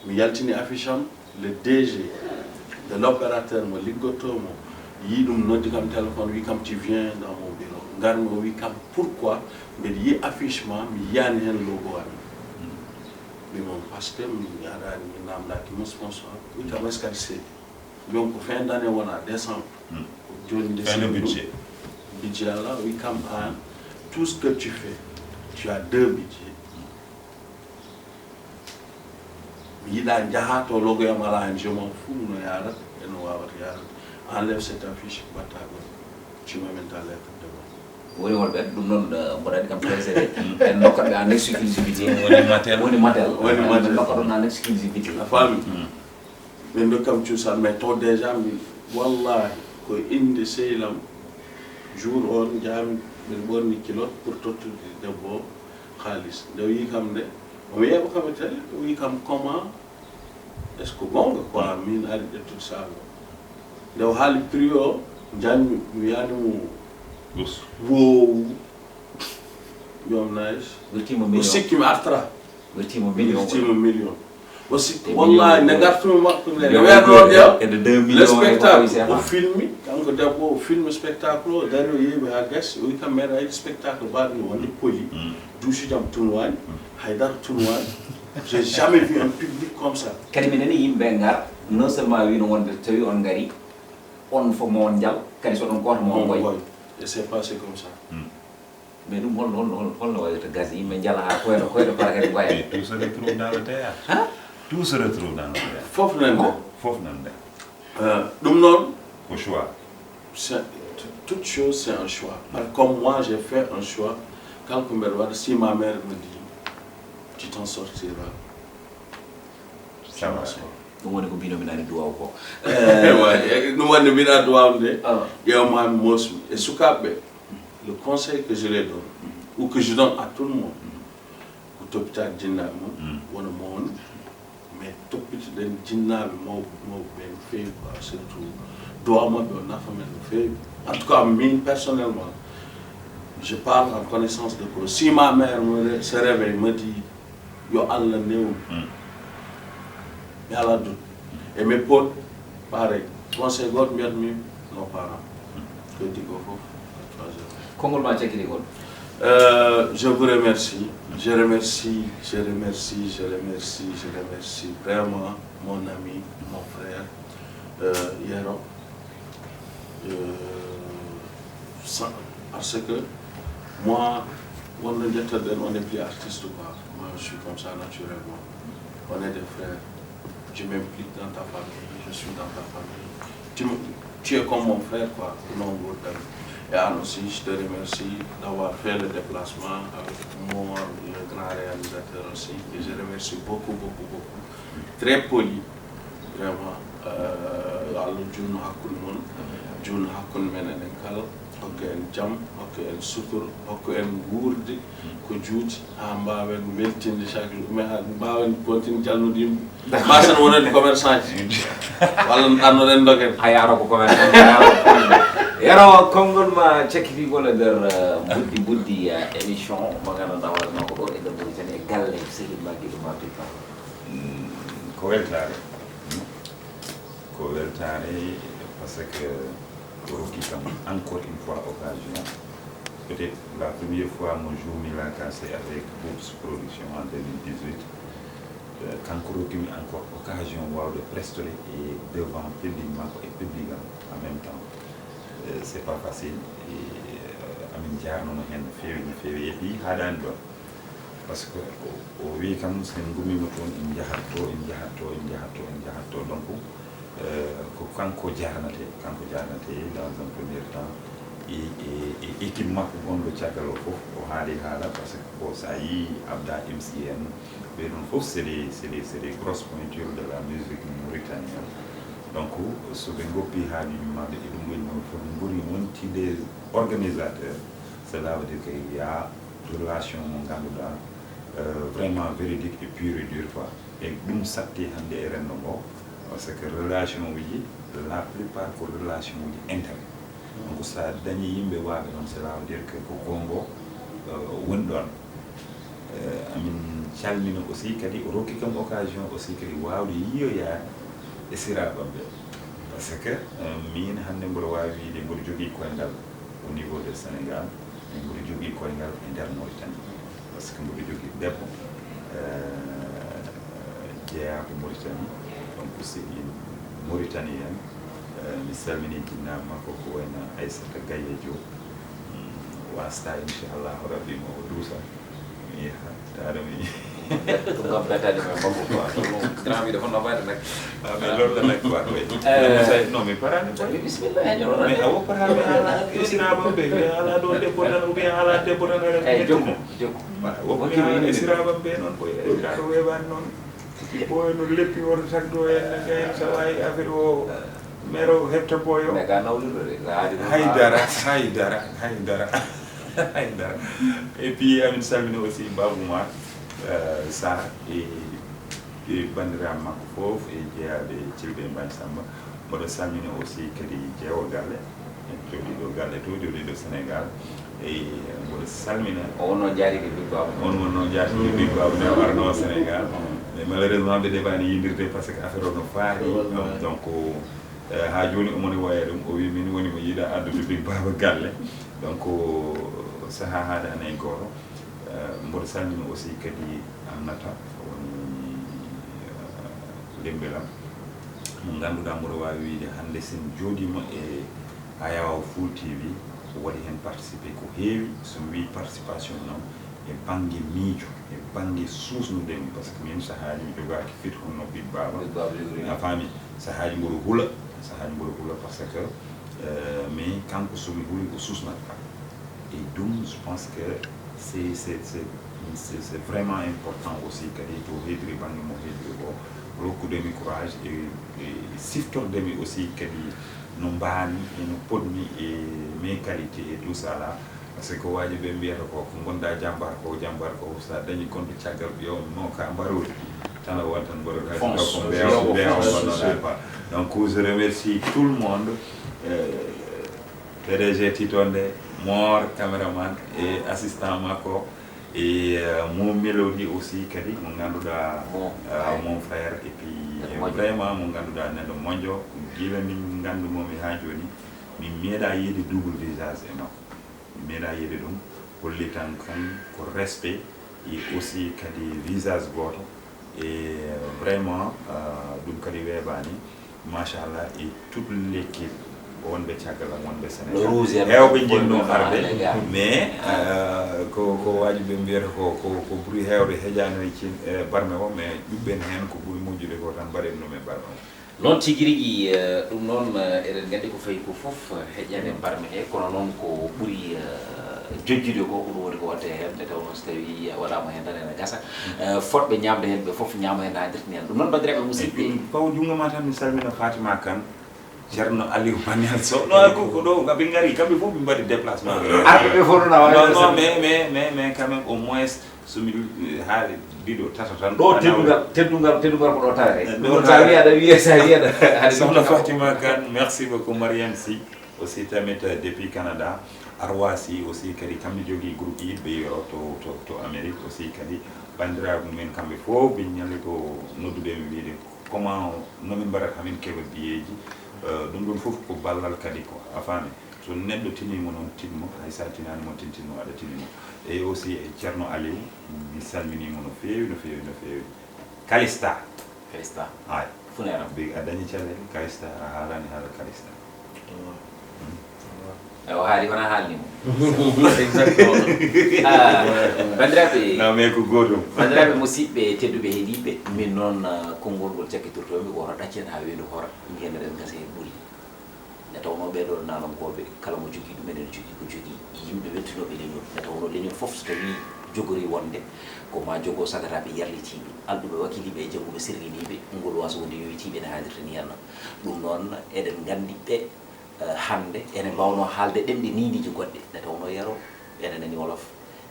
Mi yaltini affiche am le dg de l'opérateur mo liggotto mo yi ɗum noddi kam téléphone wi kam tu viens dans mon bureau ngarmi o wi kam pourquoi mbeɗa yi affiche ma mi yiyani hen logo ami. Ɓi mon parce que mi aɗani mi namdaki mo sponsor wi kam est ce kadi seedi donc fin d' année wona décembre. Joni décembre budget budget ala wi kam an tout ce que tu fais tu as deux budget. Mi yiɗa jaha to logoyam ala hen je m'en fou no yarata eno wawata yarata. Enlève cette affiche batta goɗɗo. Tu m'amènes ta lettre demain. Woni wonɓe ɗum noon mboɗa waɗi kam présédé en nokkat ɓe en exclusivité. Woni matel woni matel woni matel nokkat ɗum en exclusivité. A faami. Ɓe ndokkam cuusal mais taw déjà mi wallahi ko inde sehil am. Jour on jaami mbiɗa ɓorni kilot pour tottude debbo o haalis nde o yii kam nde omo yeeɓa kam e télé o wii kam comment est ce que gonga quoi min ari ƴettude saago nde o haali prix o janmi mi yaani mo wow. Yom nice. Wirtima o million sikki mi artata. Wirtima million wirtima million. O sikki wallahi nde gartumi makko nde nde weernoon ƴeew ede deux le million spectacle o filmi kanko debbo o filmi spectacle o dari o yeewi haa gasi o wi kam meeɗa yiɗi spectacle mbaɗmi wonde poli duusi jam tunwaani haydara tunwaani. J'ai jamais vu un public comme ça. Kadi mi nani yimɓe ngar non seulement wino wonde tawi on ngari on fof mo on njal kadi so ɗon gooto mo on ngoy. Et c'est passé comme ça. Mais ɗum holno holno holno holno waɗirta gasi yimɓe njala haa koyɗo koyɗo para kadi ngoya. Et tout se retrouve dans le théâtre. Hein? Tout se retrouve dans le théâtre. Fof nan nde. Fof nan nde. Euh, ɗum noon ko choix. C'est toute chose c'est un choix. Comme moi j'ai fait un choix kala ko mbeɗa waɗa si ma mère me dit tu t'en sortiras. Ça va. Ɗum woni ko mbinomi nani duwaw ko. Ɗum woni mbiɗa duwaw nde ƴewmami mosmi e sukaɓeɓe. Le conseil que je les donne ou que je donne à tout le monde ko toppitaade jinnaaɓe mum wona mawni mais toppitoɗen jinnaaɓe mawɓe mawɓe ɓe no feewi quoi surtout duwaw maɓɓe o nafa men no feewi. En tout cas min personnellement je parle en connaissance de cause si ma mère mo se réveille me dit yo Allah newnu mi ala doute. E mes potes pareil conseil goto mbiyatmi nos parents heddi ko fof. Konngol ma cakkiri ngol. Euh, je vous remercie je remercie je remercie je remercie je remercie vraiment mon ami mon frère euh, Yero. Euh, ça, parce que moi wonno jettoɗen on est plus artiste quoi. Moi je suis comme ça naturellement. On est des frères. Je m'implique dans ta famille je suis dans ta famille. Tu, me, tu es comme mon frère quoi. Non gurdam. Et an aussi je te remercie d'avoir fait le déplacement avec mon grand réalisateur aussi et je remercie beaucoup beaucoup beaucoup. Très poli vraiment. Yo Allah junnu hakkunde mon junnu hakkunde men enen kala. Hokka en jam hokka en sutur hokka en guurde ko juuti haa mbaawen weltinde chaque jour mais haa mbaawen continue jalnude yimɓe mbasen wonande commerçant ji walla annoɗen dogen. A yaaro ko commerçant. Yero konngol ma cakkitiigol e nder buddi buddi émission mo nganndanɗaa hoore makko ɗo e nder Mauritanie e galle sehil ma giɗo ma pippa. Ko weltaare. Ko weltaare parce que ko rokki kam encore une fois occasion. Peut-être la première fois mo joumi la ka c'est avec Boubs Production en deux mille dix-huit. Kanko rokkimi encore occasion wawde prestore e devant public makko e public am en même temps. C'est pas facile. Amin jarnoma hen no feewi no feewi et puis haɗani ɗon. Parce que o wi kam sen gumima toon en jahat to en jahat to en jahat to en jahat to donc Eh, ko kanko jarnate, kanko jarnate dans un premier temps. E, e, e équipe makko gonɗo caggal o fof, o haali haala, parce que ko sa yii Abda M C N, ɓe ɗon fof, c'est des, c'est des, c'est des grosses pointures de la musique mauritanienne. Donc, so ɓe goppi haaliji maɓɓe, eɗum woni noon fof, ɓuri wontude organisateur, cela veut dire que il y a relation mo ngannduɗaa, euh, vraiment véridique et pure et dure quoi. E ɗum satti hannde e renndo ngo, parce que relation uji, la plupart ko relation uji intérêt. Donc, so a dañi yimɓe waaɓe ɗon, cela veut dire que ko goonga, euh, woni ɗon. Euh, amin calmina aussi kadi, o rokki kam occasion aussi kadi waawde yiyoyaade e siraaɓam ɓe. Parce que, euh, min hannde mboɗo waawi wiyde mboɗo jogii koyngal au niveau de Sénégal, mais mboɗo jogii koyngal e nder Mauritanie. Parce que mboɗo jogii debbo, euh, jeyaa ko Mauritanie, donc c'est une Mauritanienne. Euh, mi salmini jinnaaɓe makko ko wayno Aissata Gaye Diop. Mm, wasata inchallahu rabbi mo o duusa. Mi yaha, taara mi. Ɗum kam ɓeddani men bambo quoi. Ɗum grand ɓiɗo fof no mbayde nak. Ah, mais loolu la nag quoi, oui. Eh. Mais Moussa, non, mais parani quoi. Bisimilla, eh, ñoo. Mais awo parani ala, esiraɓam ɓe, ɓe ala ɗo debbo tan, ou bien ala debbo tan, ala. Eh, jokku, jokku. Voilà, woɓɓe mi ala esiraɓam ɓe noon, ko esiraɗo weɓani noon. Ko no leppi woto tagdo en, en sawayi affaire o, mero hepta boyo. Mais ka nawluɗo de, ka haali ɗum. Haydara, haydara, haydara. Haydara. Et puis, amin salmina aussi Babou Mar, euh, Sarr, e, e banndiraaɓe makko fof, e jeyaaɓe Cilɓe Mbañ Samba. Mboɗo salmina aussi kadi jeewo galle, jooɗiiɗo galle to, jooɗiiɗo Sénégal. E mboɗo salmina. O wonno jaaride Big Babou. On wonno jaaride Big Babou nde warno Sénégal. Mais malheureusement, ɓe ɗeɓani yindirde parce que affaire o no faari. Donc, euh, haa jooni omoni woya ɗum. O wi min woni mo yiɗa addude Big Babou galle. Donc, sahaa haaɗaani hay gooto. Euh, mboɗo salmina aussi kadi Aminata, woni, euh, lembelam. Mo ngannduɗaa mboɗo waawi wiyde hannde sen jooɗiima e Ayaw Full T V, o waɗi heen participé ko heewi. So mi wii participation noon, e bannge miijo, e bannge suusnude mi, parce que min sahaaji mi jogaaki fit honno Big Baba. Big Baba jogori. A faami? Sahaaji mboɗo hula, sahaaji mboɗo hula parce que, euh, mais kanko so mi huli o suusnata kam. Et ɗum, je pense que c'est, c'est, c'est, c'est, c'est vraiment important aussi kadi to heediri bannge mo heediri o, rokkude mi courage e, e siftorde mi aussi kadi no mbaami e no potmi e mes qualités et tout ça là. Parce que ko waaji ɓe mbiyata ko, ko ngonɗaa jaambaar ko, jaambaar ko, so a dañi compte caggal ɓiya on, non, ka mbaroodi. Tan a wontan mbaroodi, hay so ko mbeewa, mbeewa, mbaroodi. Donc, je remercie tout le monde, euh, P D G Titonde, Mor, caméraman, e assistant makko, e, euh, Mo Mélodie aussi kadi, mo ngannduɗaa, mon, euh, frère, mon frère, et puis, euh, vraiment, mo ngannduɗaa neɗɗo moƴƴo, gila min nganndumomi haa jooni, min meeɗaa yiide double visage e makko. Mi meeɗaa yiide ɗum, holli tan kon ko respect, e aussi kadi visage gooto. E vraiment, euh, ɗum kadi weeɓaani. Machallah, e toute l'équipe, wonɓe caggal am, wonɓe Sénégal. Heewɓe njinnoo arde, mais, euh, ko, ko waaji ɓe mbiyata ko, ko, ko ɓuri heewde heƴaani e cin-, e barme o, mais ƴuɓɓen heen ko ɓuri moƴƴude ko tan mbaɗen ɗum e barme o. Noon tigi rigi, eh, ɗum noon, eh, eɗen nganndi ko fayi ko fof, eh, heƴaani e barme he, kono noon ko ɓuri, eh, jojjude ko, ko ɗum woni ko waɗetee heen, nde tawnoo so tawii a waɗaama heen tan ene gasa. Eh, fotɓe ñaamde heen ɓe fof ñaama heen haa dirtina heen. Ɗum noon, banndiraaɓe musidɓe. Eyi, paw junngo ma tan, mi salmina Fatima Kane, Ceerno Aliou Maniel Sow. Non, ko, ko ɗo, ɓe ngari, kamɓe fof ɓe mbaɗi déplacement. Arɓe ɓe fof noon a waɗi. Non, non, mais, mais, mais, mais quand même, au moins, so mi, eh, haa ɗiɗo, tato tan. Ɗo teddungal, teddungal, teddungal ko ɗo tawetee. Eh, ɗum ɗo noon, sa tawetee. Wi aɗa wiya, sa wi aɗa, aɗa Sokhna wiya. Fatima Kane, merci beaucoup, Mariam Sy, aussi tamit, euh, depuis Canada. Arwa Sy aussi kadi, kamɓe jogii groupe yiɗɓe yo to, to, to Amérique aussi kadi. Banndiraaɓe mumen kamɓe fof, ɓe ñalli ko noddude mi wiide, comment no min mbaɗata hamin keɓa biyeeji? Euh, ɗum ɗum fof ko ballal kadi ko, a faami? So neɗɗo tiniima noon, tinmo, hay so a tinaani mo, tintinmo, aɗa tinimo. E aussi, e Ceerno Aliou, mi salminiima no feewi, no feewi, no feewi. Kalista. Kalista. Ay. Funeeram. Bi a dañi caɗeele, Kalista, a haalaani haala Kalista. Hmm. O haali wona haalni mo. Exactement. Ah, bandiraɓe Na mais ko gootum. Bandiraɓe musiɓɓe tedduɓe heɗiɓe, min noon ah, konngol ngol cakkitortomi ko hoto ɗaccen ha weedu hoora, mbiyen eɗen gasa e ɓuri. Nde tawnoo ɓee ɗoo naalankooɓe, kala mo jogii ɗum enen jogii ko jogii yimɓe weltinooɓe leñol. Nde tawnoo leñol fof so tawii jogori wonde, ko ma jogoo sagataaɓe yarlitiiɓe, alɗuɓe wakkiliiɓe e jannguɓe sirriniiɓe, ngol waasa wonde yowitii ɓe no haanirta nii henna. Ɗum noon eɗen nganndi ɓe eh, hannde ene mbaawno haalde ɗemɗe niiniije goɗɗe, nde tawnoo Yero ene nani wolof,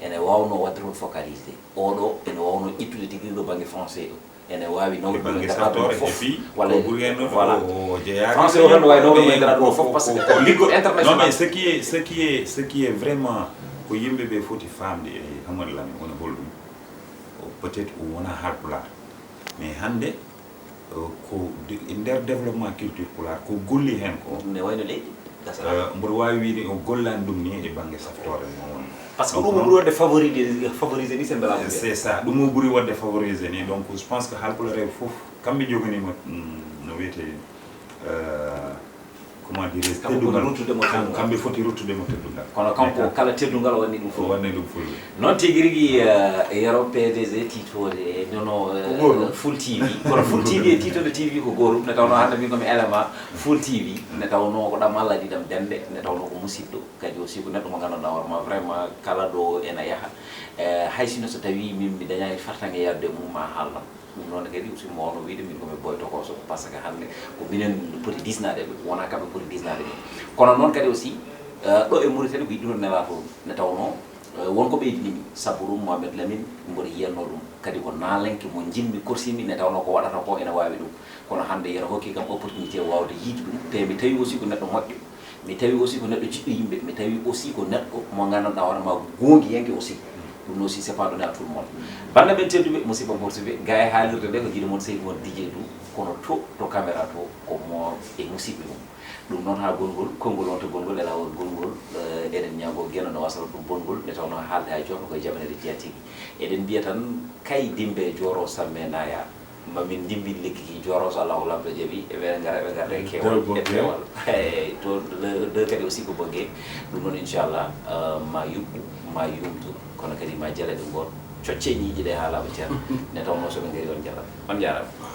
ene waawnoo waɗde toon focalisé. Oɗo ene waawnoo ƴettude tigi ɗo bannge français o, ene waawi nawde Bannge ɗum e saftoore fof. Et puis Walla ko ɓuri en voilà. O jeeyaaka Français o tan waawi nawde ɓe- men dara ɗo ko- fof parce que ko- ko liggo- international. Non mais ce qui est ce qui est ce qui est vraiment ko yimɓe ɓe foti faamde e Hamad Lamine wona holɗum. Peut-être o wona haalpulaar, mais hannde eh, ko de- e nder développement culture pulaar ko golli heen ko. Ne wayno leydi gasara. Eh, mboɗo waawi wiyde o gollaani ɗum ni e bannge saftoore mo won. Par ce que Donc, ɗum o noon- ɓuri waɗde favorisé favorisé ni sen mbelaa ɗum. C'est ça, ɗum o ɓuri waɗde favorisé ni. Donc je pense que haalpulaar fof kamɓe joganiima mm, no wiyetee eh, comment dirais Kamɓe foti ruttude mo kam- teddungal. Kamɓe foti ruttude mo teddungal. Kono kanko kala teddungal o waɗni ɗum O fof. Waɗni ɗum fulɓe. Noon tigi rigi eh, Yero P D G tiitoode e nono eh, Ko gootum. Full T V. Kono Full T V e tiitoode T V ko gootum. Nde tawnoo hannde min komi élément Full T V. Nde tawnoo ko ɗam Allah ɗiɗam dende. Nde tawnoo ko musidɗo. Kadi aussi ko neɗɗo mo nganndanɗaa hoore ma vraiment kala ɗo ena yaha. Eh, hay sinno so tawii min mi dañaani fartaŋŋe yahdude e mum ma haalnam. Ɗum noon kadi aussi mo wawno wiyde min komi boy tokoso par ce que hannde ko minen poti disnaade ɓe wona kamɓe poti disnaade ɓe. Kono noon kadi aussi eh, ɗo e Mauritanie ko yiɗɗuno nela toon nde tawnoo eh, wonko ɓeydinimi sabu ɗum Mohamed Lamine mboɗo yiyatno ɗum kadi ko naalenke mo njimmi korsimi nde tawnoo ko waɗata ko ene waawi ɗum. Kono hannde Yero hokki kam opportunité wawde yiide ɗum te mi tawi aussi ko neɗɗo moƴƴo. Mi tawi aussi ko neɗɗo jiɗɗo yimɓe, mi tawi aussi ko neɗɗo mo nganndanɗaa hoore ma goongiyanke aussi. Ɗum aussi c'est pas donné à tout le monde. Banndiraaɓe tedduɓe, musiɓɓe horsuɓe, ga e haalirde nde ko giɗo mon Seydi Mon Didier Doou, kono to to caméra to ko moor e musiɓɓe mum. Ɗum noon haa gongol, konngol wonta gongol e laawol gongol, eh, eɗen ñaagoo Geno no wasala ɗum bonngol nde tawnoo haalde haa jooni koye jaɓaneede jeyaa tigi. Eɗen mbiya tan kay dimbe jooro samme naya. Mamin ndimbin lekki ki jooro so Allah ko lamɗo jaɓi eɓe ngara ɓe ngarda e keewal e peewal. Eyyi to deux kadi aussi ko bogge. Ɗum noon inchallah ma yuɓɓu ma yumtu kono kadi ma jala ɗum goon cocce ñiiƴe ɗe haa laaɓa ceerno. Nde tawnoo so ɓe ngari on jalat on jaarama.